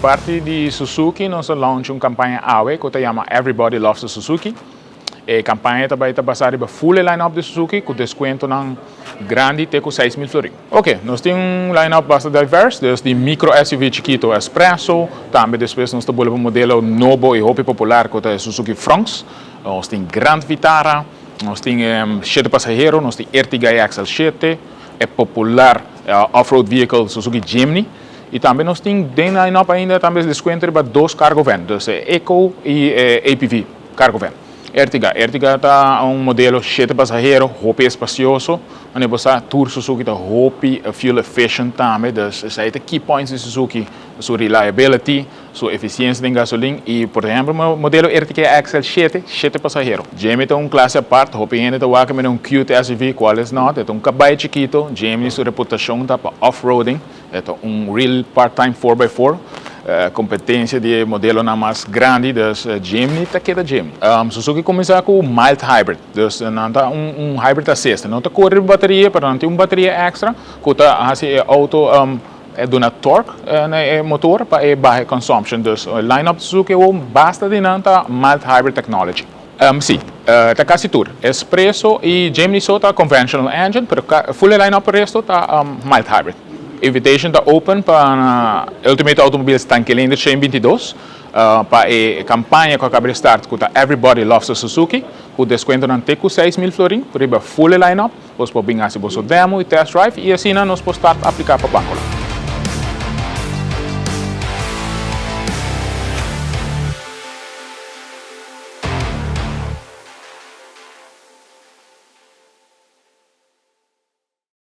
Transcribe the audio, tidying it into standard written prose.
Parti di Suzuki, nos a launch un campaña awe cu ta yama Everybody Loves a Suzuki. E campaña tambe ta basa riba full line-up di Suzuki, cu descuento nan grandi te cu 6 mil florin. Ok, nos tin un line-up bastante diverso, desde micro SUV chikito S-Presso, tambe despues nos tin un modelo nobo y hopi popular cu ta Suzuki Fronx, nos tin Grand Vitara, nos tin 7 pasahero, nos tin Ertiga XL7, e popular off-road vehicle Suzuki Jimny, y tambe nos tin den line-up ainda tambe descuento pa dos cargo van, dus Eco y APV cargo van. Ertiga, Ertiga ta un modelo 7 pasahero, hopi espacioso, y bo tur Suzuki ta hopi fuel efficient tambe, dus esey ta key points di Suzuki, su reliability, su eficiencia di gasolin y, por ehempel, modelo Ertiga XL7, 7 pasahero. Jimny ta un clase apart, hopi hende ta wak un cute SUV, cual is not, e ta un cabay chikito. Jimny su reputacion ta pa off-roading, e ta un real part-time 4x4, competencia di modelo nan mas grandi, dus Jimny ta keda Jimny. Suzuki a cuminsa cu mild hybrid, dus nan ta un hybrid assist, no ta core bateria, mas nan tin un bateria extra, cu ta haci auto e duna torque na motor pa baha consumption. Dus line-up Suzuki o basta di nan ta mild hybrid technology. Si, ta casi tur. S-Presso y Jimny so ta conventional engine, pero full line-up resto ta mild hybrid. Invitation ta open pa Ultimate Automobiles Tanki Leendert 122 pa e campaña cu a caba di start cu Everybody Loves a Suzuki, cu descuento nan te cu 6 mil florin, riba full line-up, bo por bin haci bo demo y test drive y asina nos por start aplica pa banco.